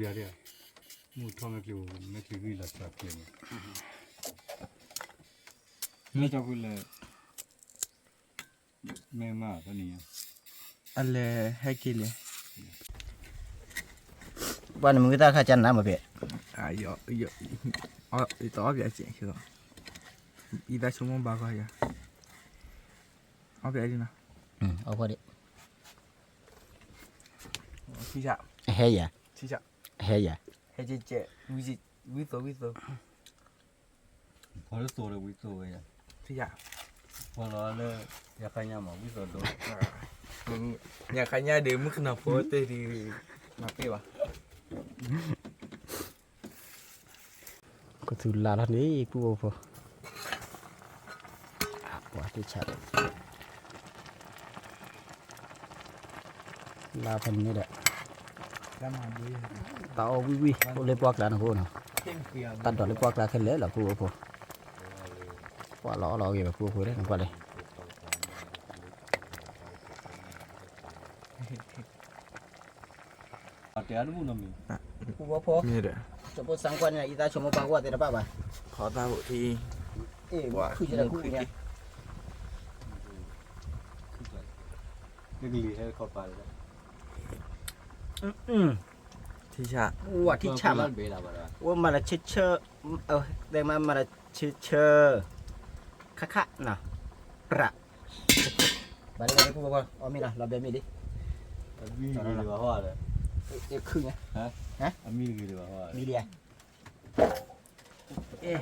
မဲာ်ချံ မဲာ်ချံဂံၢ်လီၤစှၤကျဲၤန့ၣ် မ့ၢ်ကၠီဖုလဲၣ် မ့ၢ်မးတနံၤညါ အလဲၤဟဲက့ၤလဲၣ် ပှၤနမုၢ်ဂ့ၤတၢ်ခါကနၤမ့ၢ်ဖဲ ယတအီၣ်ပျဲစဲး ယသးဆိကမိၣ်ဘၣ်ကွၢ်ယၤ အီၣ်ပျဲဒ်နီၤ အီၣ်ပျဲဒ် ဟဲယၤ ဟဲယၤ ဟဲယၤ ဝံသိး ဝံသိး ဖီလၢသိးဒီးဝံသိးဝဲယၤ ဖီလီၤလၢ ယၤခါညါမး ဝံသိးဒိ ယၤခါညါဒီး မုၣ်ကနီၤဖိတ့ၢ်ဒီး မၤပ့ၢ်ဘၣ် ကသူလါထီၣ်န့ၣ် ပုၢ်ဖိ ပှၤတဆး လါဖဲန့ၣ်ဒီး တၢ်အီၣ်ဝံၣ်ဝံၣ် အိၣ်လၢပှၢ်ကျါန့ၣ်အဃိနီၤ တၢ်ဒိးလၢပှၢ်ကျါခဲလၢာ်လီၤ ပုၢ်ဖိ ပှၢ်လီၤအီၣ်လီၤအီၣ်ဂ့ၤဘၣ် ပုၢ်ဖိလၢနကွၢ်လဲၣ် တဲအါတဘူၣ်နီတမံၤ ပူဖိ မ့ၢ်ဒီး ကၠိဖိစၢ်ကွၢ်န့ၣ် အံသၣ်ဆိကမိၣ်ပာ်ကွၢ်သ့ၣ်တဖၣ်ဘၣ် ဖီသၣ်ဟိးထံ အ့ၣ် ဝါ ခုကဲလၢခုကဲ လၢကလံၤဟဲခီပၤလၢ ထံဆး ဝါထံဆးမး ဝဲမၤလၢဆၢဆၢ တဲမးမၤလၢဆၢဆၢ ခါခါနီၤ ပြး ဘၣ်လၢဘၣ်လၢပူဖိ အီၣ်မ့ၤလီၤ လီၤဘဲမ့ၤလံ မံၤလီၤဟီဒီး ခုၣ်ညါ, ဟါ, အမံတဂ့ၤလၢၤဘၣ်, မံလံဧါ, အဲ,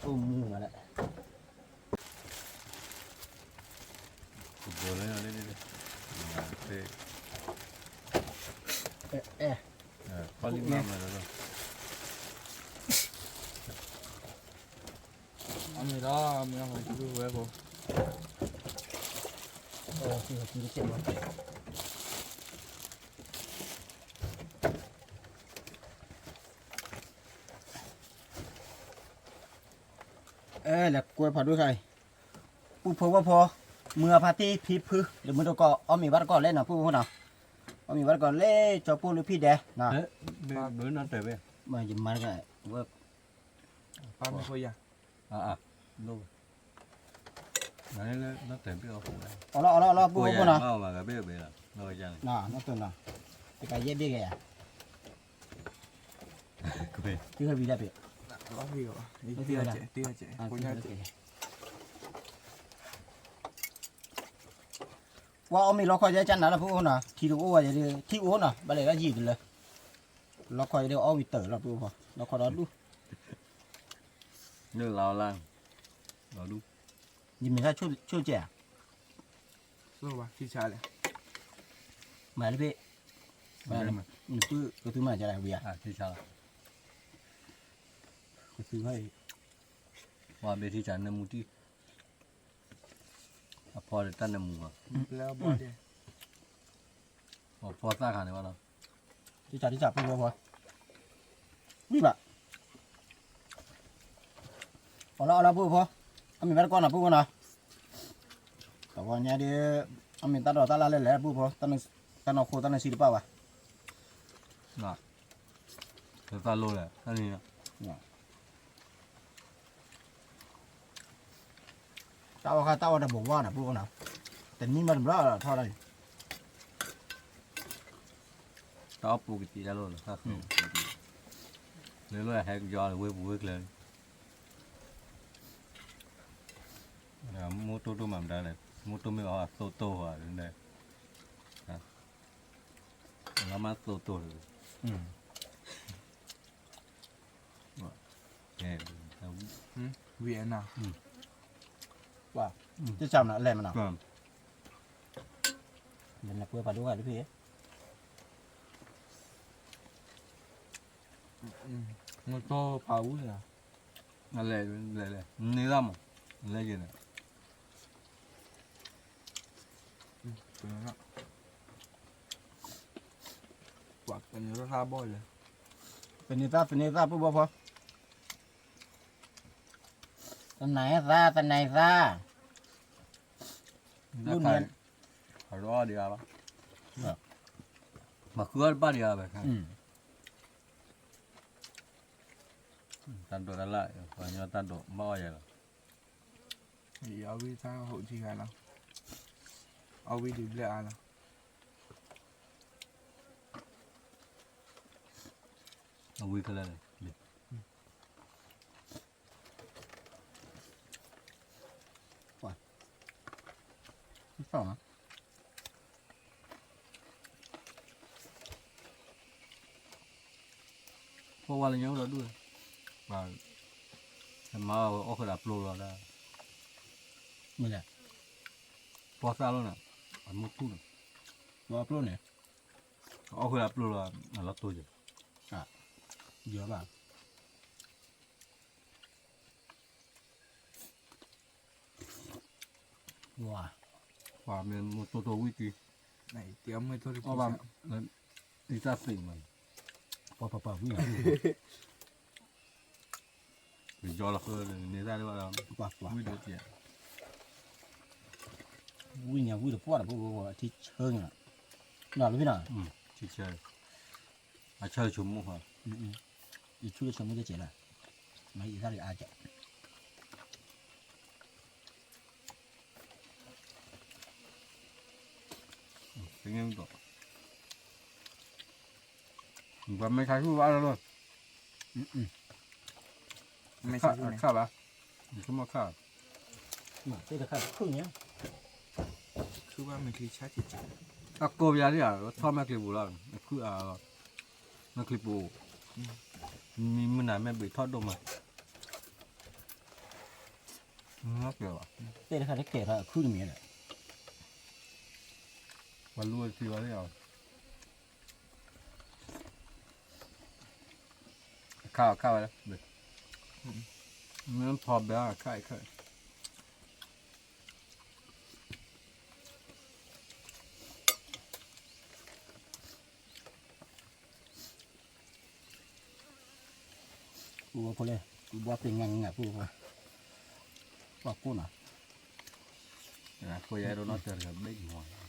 အိၣ်မူမးလၢ, ကဘီလၢ, အဲ, အဲ, ပှၤလံမၤမးလီၤ, အမ့ၢ်လီၤ, မ့ၢ်လီၤ, ဝဲဖိ, အဲ လဲၤကွဲဖးဒိၣ်ခါအံၤ, ပုၢ်ဖိဝဲၢ်ဖိ, မုၢ်အဖါတံၢ်ဖံဖု လၢမုၢ်တကိး အီၣ်မ့ၤဘၣ်တကိးလဲၣ်နီၤ ပုၢ်ဖိနီၤ, အီၣ်မ့ၤဘၣ်တကိးလဲၣ် ကၠီပိၢ်လၢဖံဒဲးနီၤ, ဘၣ်နီတၢ်ဘၣ်, ယမၤတဂၤ, ပၢ်မ့ၢ်ဖိယၤ, အၢ, အၢ, အီၣ်လီၤအီၣ်လီၤအီၣ်လီၤ ပုၢ်ဖိနီၤ, တကးယဲၢ်ဘ့ၣ်ဂ့ၤယၤ, တုၤဟဲဝံၤဒၣ်ပ့ၤ, ပှၤအီၣ်မ့ၤလီခီယဲကနၤလီၤ ပုၢ်ဖိနီၤ, ထံတအိၣ်ဝဲယဲဒၣ် ထံအိၣ်နီၤ ဘၣ်လဲၤဒၣ်ယံာ်တလၢ, လီခီယဲဒၣ်အီၣ်ဝံၤတၢၢ်လီၤ ပုၢ်ဖိ, လီခီဒီဒူၣ်, လၢလီၤလၢ, လီၤဒူၣ်, ယမ့ၢ်တၢ်ဆိၣ်ကဲၣ်ဧါ, မၤလၢဖဲ, နပုၢ်ကသူမၤကလဲၣ်ဝံၤဧါ, ကသူ, ပှၤဘ့ထံဆးနၢမူတံၢ်, အဖီဒီးတၢ်နၢမူဘၣ်, အဖီသၣ်ခါန့ၣ်ဘၣ်လီၤ, တံၢ်ဆးတံၢ်ဆး ပုၢ်ဖိဖိ, ဝံၤဘၣ် အီၣ်လီၤအီၣ်လီၤ ပုၢ်ဖိ, အီၣ်မ့ၤဘၣ်တကိးနီၤ ပုၢ်ဖိနီၤ, တဂီၤညါဒီး, အီၣ်မ့ၤတၢ်ဒိးတၢ်လၢ်လဲၣ်လဲၣ် ပုၢ်ဖိ, တၢ်နီၢ်ခိတၢ်နီၢ်ဆံးတပၣ်ဘၣ်, တၢ်လိၣ်လဲၣ်, တၢ်အီၣ်ခါတၢ်အီၣ်တဘိးဝါနီၤ ပုၢ်ဖိနီၤ, တနံၣ်မးတဘျီထီၣ်ဒၣ်န့ၣ်, တၢ်အီၣ်ပူၤကတံာ်တၢ်လိၣ်လီၤ, လၢလၢဟဲကယီၤလၢဝ့ၢ်ပူၤဝ့ၢ်ကျဲ, မိၢ်တိၢ်တိၢ်မၤမတၤလဲၣ်, မိၢ်တိၢ်မ့ၢ်အီၤသိတိၢ်ဟီ, လီၤမးသိတိၢ်တဂ့ၤ, ဝံၤအနၤ, တၢ်မနုၤလဲၣ်မနုၤ, လဲၤနကွဲဖးဒိၣ်ဂၤတဖဲ, မ့ၢ်တိၢ်ဖးဝံၤလီၤ, လဲၤလဲၤလဲၤ, န့ၢ်သၣ်မး, လဲၤက့ၤန့ၣ်, ပှၤကန့ၢ်သၣ်ဘီၣ်လဲၣ်, ကန့ၢ်သၣ် ကန့ၢ်သၣ် ပုၢ်ဖိဖိ, သနၤသၣ် သနၤသၣ်, ဒ်န့ၣ်, အီၣ်ဒံးဂၤလီၤ, မၤဃုအီၣ်တဘၣ်ဒံးဂၤဘၣ်, တၢ်ဒိးတၢ်လၢ် ပှၤကညီတၢ်ဒိးဘၣ်အီၣ်ယၤလီၤ, အီၣ်ဝံၣ်တၢ်ဟိးထံဂၤလီၤ, အီၣ်ဝံၣ်ဒံးဘျဲၣ်အါလီၤ, အဝံၣ်ခဲလၢာ်လီၤ, ပှၤဝဲလၢညါအိၣ်ဒီးဒူၣ်, မၤအီၣ်ဃုာ်ဒီးပျိလီၤဒၣ်, မ့ၢ်လဲၣ်, ပှၤသၣ်လီၤန့ၣ်, အမူထူၣ်န့ၣ်, ပျိန့ၣ်, အီၣ်ဃုာ်ဒီးပျိလီၤ, အလီၤတိၢ်ယဲ, ယဘၣ် ပှၤမ့ၢ်မိၢ်တိၢ်တိၢ်ဝံၣ်တံၢ်, အီၣ်ဘၣ်, အံသၣ်သ့ၣ်မး, ပှၤပှၤပှၤဝံၣ်, ပယီၤလီၤဃၢန့ၣ်သၣ်တဘၣ်ဒီး, ပှၤပှၤဝံၣ်ဒီး, ဝံၣ်ညါဝံၣ်တပှၢ်ဒီး ဖိဖိဖိ အထံဆၢညါ, နီၤလီၤဖဲနီၤ, ထံဆၢ, အဆၢဆိကမိၣ်ဃီ, ယဆိကမိၣ်ကဲကဲလီၤ, မ့ၢ်ယသၣ်လၢအါကဲ ပှၤမ့ၢ်ဆါဆူၣ်ဘၣ်လီၤ, မ့ၢ်ဆါဆူၣ်န့ၣ်, အခါဘၣ်, မ့ၢ်ခါဘၣ်, တခါခုၣ်ညါ, ခုၣ်ဘၣ်မ့ၢ်ချံဆါကဲကဲ, အကိးပယၤဒ်ဧါ, ထီၣ်မ့ၢ်ကျံၤပူၤလီၤ, အခုအါလီၤ နချံပူၤ, မ့ၢ်မုၢ်နၤမ့ၢ်ဘ့ၣ်ထီၣ်ဒိၣ်မး, တဲတခါတကဲထီၣ်အခုတမံၤဒီး, ပှၤလူအထံဝဲလံ, အခါအခါဝဲလၢ, မ့ၢ်ဖီဘဲအခါအခါ ပူဖိလဲၣ်, ပူဘၣ်ပ့ၤငါငါပူဖိ, ပှၤကိၢ်နီၤ, ကိၢ်ယဲဒိၣ်နီၢ်တၢ်တဂၤဘ့ၣ်မီၤ ဒီးမ့ၢ်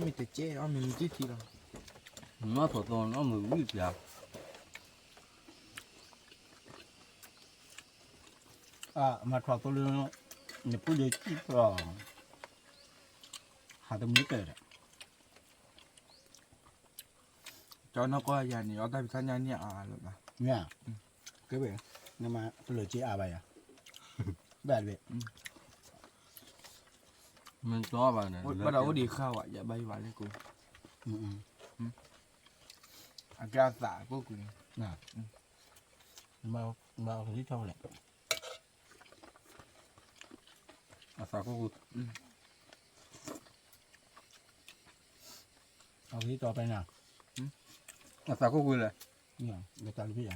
တကဲ, အီၣ်မ့ၢ်မ့ၢ်တထံလီၤ, မ့ၢ်ထီၣ်သီအီၣ်မ့ၢ်ဝံၣ်ပျၢ်, မ့ၢ်ထီၣ်သီလၢ, နပူၤဒ့ကံၣ်ပျီ, ဟးတမံၤကဲဒီး ကၠီနီၢ်ကီၢ်ယၤန့ၣ် အီၣ်တၢ်ဖံးတၢ်ညၣ်န့ၣ်အါလၢၤဘၣ်, မ့ၢ်, ကဲဝဲ, နမၤတလၢၤက့အါဘၣ်ယၤ, ဘၣ်တဘ့ၣ်, မ့ၢ်ကၠီဘၣ်န့ၣ် ဘၣ်ဒီးအိၣ်ဒံးဃာ်ဝဲ ယဘၣ်ယဘၣ်လဲၣ်ကိး, အကဲအသးကိးကွံာ်န့ၣ်, မၤအီၤကလံထီၣ်လဲၣ်, အသးကိးကွံာ် အဝဲတီပနၤ, အသးခိၣ်ကွံာ်လဲၣ်, လၢတၢ်လၢဖံးယၤ,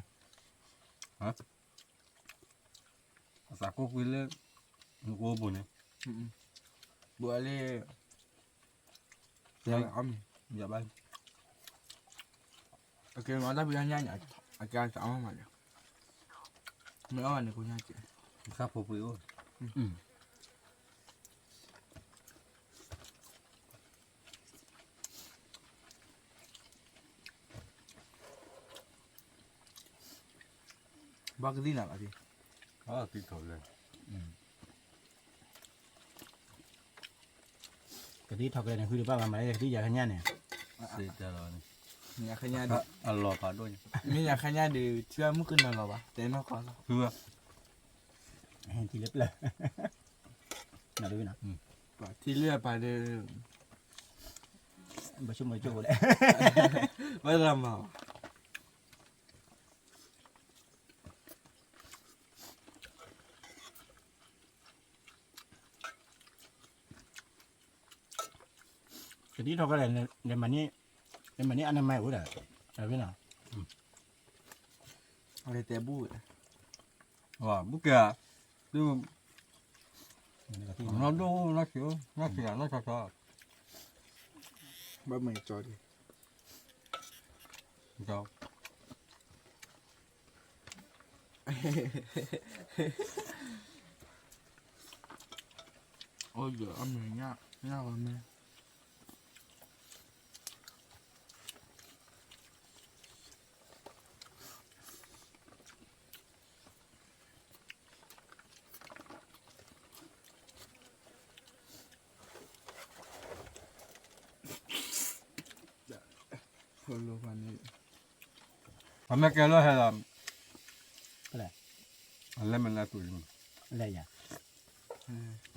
အသးခိၣ်ကွံာ်လၢ, နအိၣ်ပူၤန့ၣ်, ပှၤလၢ, တဲအီၣ်မ့ၢ်, ယဘၣ်, အကဲမၤတၢ်ဖံးတၢ်ညၣ်န့ၣ်, အကဲအသးအီၣ်မးန့ၣ်, မ့ၢ်အီၣ်ဘၣ်န့ၣ်ကိးညါကဲ, ခါဖိပှ့ၤအိၣ် ဘၣ်ကသံၣ်နၤလီၤ, ကသံၣ်ထီၣ်ကလဲၣ်န့ၣ် ဃုတဘၣ်ဘၣ်မး ကသံၣ်ယၤခါညါန့ၣ်, အလီၤဖးဒိၣ်, မ့ၢ်ယၤခါညါဒီး ထံၣ်မုၣ်ကနီၤလီၤဘၣ် တဲနီၢ်ကီၢ်လီၤ, ထံၣ်လၢပျၢၤ, ထံၣ်လၢအပၢ်ဒီး, ဘၣ်ဆိကမိၣ်ကၠိလဲၣ်, ဘၣ်သးမၤ ကသံၣ်ထီၣ်ကလဲၣ်, နမၤန့ၢ်အနမၤအိၣ်ဒီး, တဲဘူၣ်, ဘူၣ်ကဲ, နီၢ်ဒိၣ်, နီၢ်ဆံး, နီၢ်ဆံး, နီၢ်ဆံး, ဘၣ်မၤကၠီဒံး အိၣ်ယအီၣ်မ့ၤညၣ်ဝဲမ့ၢ်, ပမ့ၢ်ကဲလၢဟဲလီၤ, အလဲၣ်မ့ၢ်လၢတူၢ်, လဲၣ်ယၤ,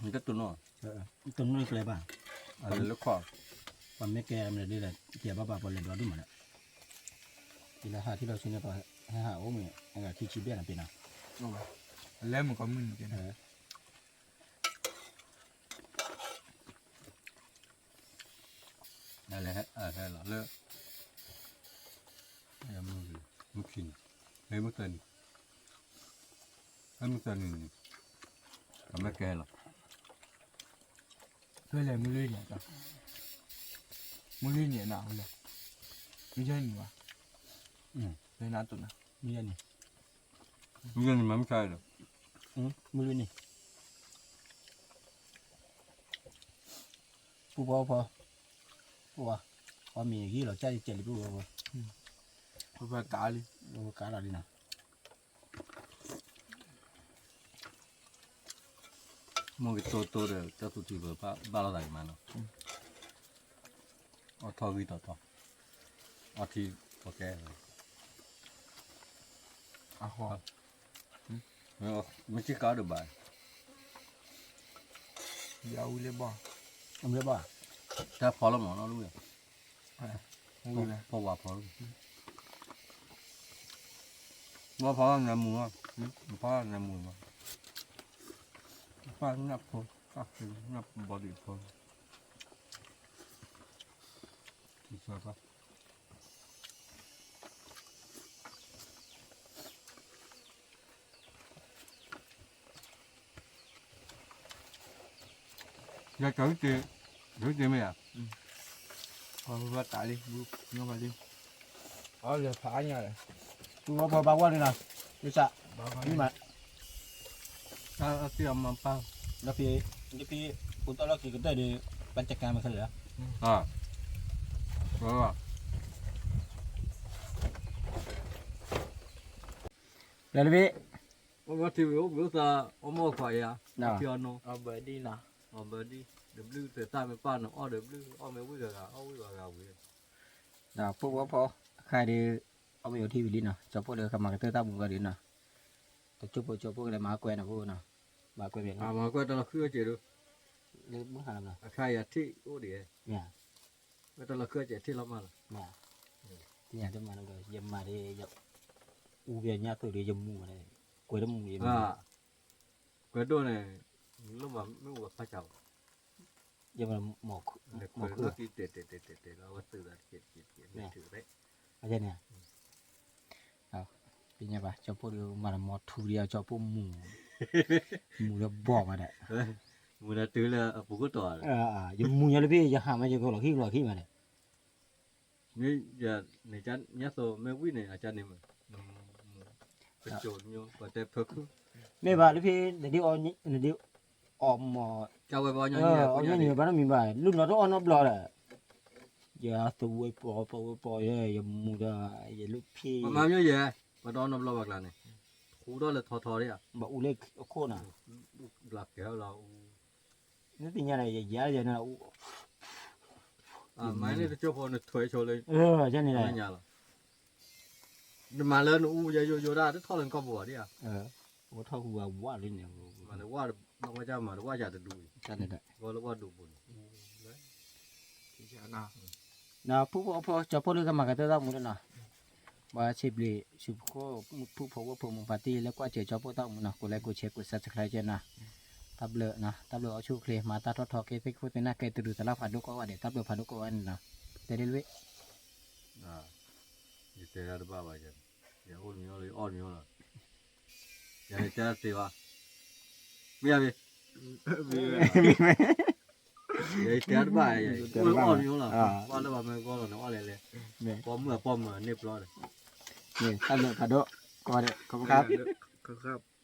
နကတူၢ်နီၢ်, တူၢ်နီၢ်ကျဲဘၣ်, အလဲၣ်လၢခီ, ပမ့ၢ်ကဲမ့ၢ်ဒ်လဲၣ် ကဲဘၣ်ပှၤပှၤလဲၤဒိးဒူၣ်မးလၢ, ဒ်လၢဟးထံၣ်လီၤဆူန့ၣ်ပှၤဟဲဟးအိၣ်မ့ၢ် အဂၤခံဆံဘျဲၣ်နၤပ့ၤနီၤ, လဲၣ်မ့ၢ်ကီမုၢ်နံၤကဲန့ၣ် နလဲၤဟဲလီၤလၢ, မုၢ်ခံနံၤ, မုၢ်သၢနံၤ, မုၢ်သၢနံၤန့ၣ်, ပမ့ၢ်ကဲလီၤ, ဖဲလဲၣ်မုၢ်လွံၢ်နံၤ, မုၢ်လွံၢ်နံၤနၤဝဲလဲၣ်, မုၢ်ယဲၢ်နံၤဘၣ်, ဖဲနၤတိၢ်နၤ, မုၢ်ယဲၢ်နံၤ, မုၢ်ယဲၢ်နံၤမၤမုၢ်ဆါဒီး, မုၢ်လွံၢ်နံၤ ပူဖီဖီ, ပူဝါ, အီၣ်မ့ၤဂံၢ်လီၤ ကၢ်ကဲလံ ပူဝါဖီ, ပကးလံ, ပကးလီၤလံနီၤ, မ့ၢ်ကတိတိဒီး တၢ်သူၣ်ထံဖၢဘၣ်လိာ်သးကမၤနီၤ, အီၣ်ထီၣ်ဂံၢ်တီၤတီၤ, အီထံပကဲ, အဃိ, မ့ၢ်ထံၣ်ကါဒီးဘၣ်, ယဝံၤလၢဘီ, ဝံၤလၢဘီ, တၢ်ဖီလီၤမးနီၤ, ဖီဝါဖီလီၤ, ဝါဖီနမူၤ, ဖီနမူၤမး, ဖီနဖိ, ဖီနဘီဒံးဖိ, ထံဆၢဖီ ယကၠီၤတ့ၢ်, ယတ့ၢ်မ့ၢ်ဧါ, အဝဲတၢ်လံ, ညီဘၣ်လံ, အီၣ်လၢဖးအါညါလီၤ, သူဝဲဖီဘၣ်ဝဲလံနီၤ, ယစၢ်, မ့ၢ်မး, တၢ်အီၣ်တ့ၢ်အီၤမၤပၢ်, လၢဖံ, လၢဖံ, ပူတီၢ်လီၢ်ခံကတၢၢ်ဒီး, ပှၤကကါမ့ၢ်ခဲလၢာ်လီၤ, လၢလၢဖံ အဝဲထံဝံၤအိၣ်ဘှံးအိၣ်သါ, အီၣ်မ့ၢ်အီၣ်ခွါအံၤဧါ, အီၣ်ထံအီၣ်နိ, အီၣ်ဘၢဒံ, အီၣ်ဘၢဒံ, တဘျုးတသၣ်မ့ၢ်ပၢ်န့ၣ် အီၣ်ဒီးဘျုး, အီၣ်မ့ၢ်ဝံၣ်ဂၤဂၤ အီၣ်ဝံၣ်ဂၤဂၤဝံၤ, ဒီးဖိဝဲဖီ, အခါဒီး, အီၣ်မ့ၢ်အိၣ်ထံဝံၤလံနီၤ, ကၠီၤဖိဒီးကမၤကတၢၢ်တၢ်မူဝဲဒီးနီၤ, တကၠိဖိကၠီၤဖိကလဲၤမၤကွဲနီၤဖိနီၤ, မၤကွဲမ့ၢ်, မၤကွဲတၢ်လီၤဃုအီၣ်စဲးဒိၣ်, လၢမုၢ်ဟါလီၤ, အခါယၤထံၣ်အိၣ်ဒံး, မ့ၢ် ဝဲတၢ်လီၤဃုအီၣ်စဲးထံၣ်လီၤမးလီၤ, သ့ၣ်ညါတမံၤနီၤ, ယမၤဒီး, အူပညါသိးဒီးယမူၤ, ကွဲးတမူၤယမူၤ, ကွဲးဒိၣ်န့ၣ်, လၢမၤမ့ၢ်အိၣ်ဝဲဖးစၢ်ဘၣ်, ယမၤ, မၤခူ, တဲတဲတဲတဲတဲလီၤ အဝဲသုးသးတကဲးတကဲးတကဲး, မ့ၢ်ထုးရဲၣ်, အန့ၣ်, သ့ၣ်ညါဘၣ် ကၠီၤဖိဒီးမၤတမီၤထူဒီး ကၠီၤဖိမူၤ, မူၤလၢဘီၣ်မးဒီး, မူၤဒီးတုၤလၢအပူၤခိၣ်တီၤ, ယမူၤညါလၢဖံ ယဟးမး ယကလီၤခံကလီၤခံမးဒီး, မ့ၢ်, ညါသိးမ့ၢ်ဝံၣ်န့ၣ် အကန့ၣ်မး, ကစိၤညိ ပတဲဖၢခု, မ့ၢ်ဘၣ်လၢဖံ နဒ်အီၣ်မး, အီၣ်မ့ၢ်ညီညီဘၣ်နီတမံၤဘၣ် လုၢ်နီၤတအီၣ်နီတဘျီဒီး, ယသဝဲပီၤ ပဝဲပီၤ ယမူၤဒီး ယလုၢ်ဖံ, ပမၤမ့ၢ်ယဲ, ပတအီၣ်နီတဘျီဘၣ်ကျါန့ၣ်, ဃူထီၣ်လၢထီထီဒၣ်ဧါ, ဘၣ်အူလၢအခိၣ်နီၤ, ဘျးကဲလီၤ, နသ့ၣ်ညါဒီး ယယၤယၤန့ၣ်, မၤန့ၢ်တကၠိဖိနထွဲဆိလၢ, ညါလီၤ, နမၤလၢနအူယယိယိဒၣ် တထီၣ်လၢနကီၢ်ပူၤဘၣ်ဒ်ဧါ, အိၣ်ထီၣ်ဃူဝဲဝါလံန့ၣ်, မၤလၢဝါ, မၤဝဲကမၤလၢဝါယၤတဒူ, လၢဝါဒိၣ်ပူၤန့ၣ်, နဖိဖိအဖိ ကၠီၤဖိလၢကမၤကတၢၢ်တၢ်မူတနီၤ, ပှၤဆံးဘျုးဆူးဖိ မုၢ်ဖုဖိဝဲၢ်ဖိ မိၢ်ပၢ်တံၢ်လၢကွၢ်စဲးကၠီၤဖိတၢ်မူနီၤ ကိးလဲကိးဆဲး ကိး subscribe ကဲနီၤ, တၢ်ဘျုး, တၢ်ဘျုးအိၣ်ဆူၣ်အိၣ်ချ့ မၤတၢ်ထီၣ်ထီကဲသ့ၣ်ခိၣ်သ့ၣ်နၢ်ကဲတရူးသရၣ်ဖးဒိၣ်ကိးဂၤဒဲး တၢ်ဘျုးဖးဒိၣ်ကိးဂၤန့ၣ်နီၤ, တဲဒ်လဲၣ်, ယတဲဒၣ်တဘၣ်ဘၣ်, ယအိၣ်နမံၤလီၤ ယအီၣ်နမံၤလီၤ, ယတဲဒၣ်တသ့ဘၣ်, မ့ၢ်ဧါ, ယတဲဒၣ်တဘၣ်, ယအီၣ်နမံၤလီၤ, ကွၢ်လၢပှၤမ့ၢ်ဂီၢ်လီၤန့ၣ် အီၣ်လဲၣ်လဲၣ်, ပှၤမုၣ်အပှၢ်မုၣ်န့ၣ်ပျီဒီး, တၢ်ဘျုးဖးဒိၣ်ကိးဂၤဒဲး ခီဖျိ